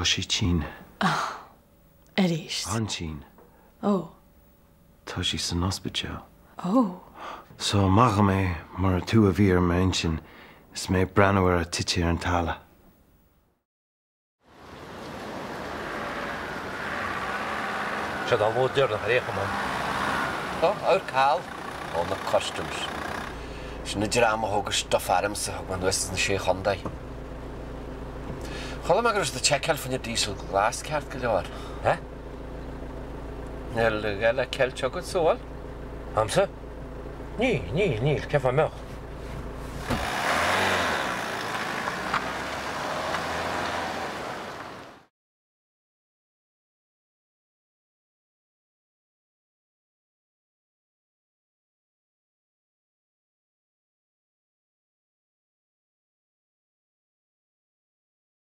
Tá sí tinn. Arís? An-tinn. Ó. Tá sí san ospidéal. Ó. So amach agam é mura tú a bhí ar m'intinn is mé ag breathnú uirthi tite ar an talamh. Seo an lód deireanach ar aon chuma. Ó, amharc thall. Ó, na customs. Sin an dream a thóg an stuif airms a thug mé anuas as na Sé Chontae. Chuala mé go raibh siad ag tseiceáil fá choinne diesel glas ceart go leor. Eh? Níl a dhath le ceilt agatsa, an bhfuil? A'msa? Níl, níl, níl, cén fáth a mbeadh?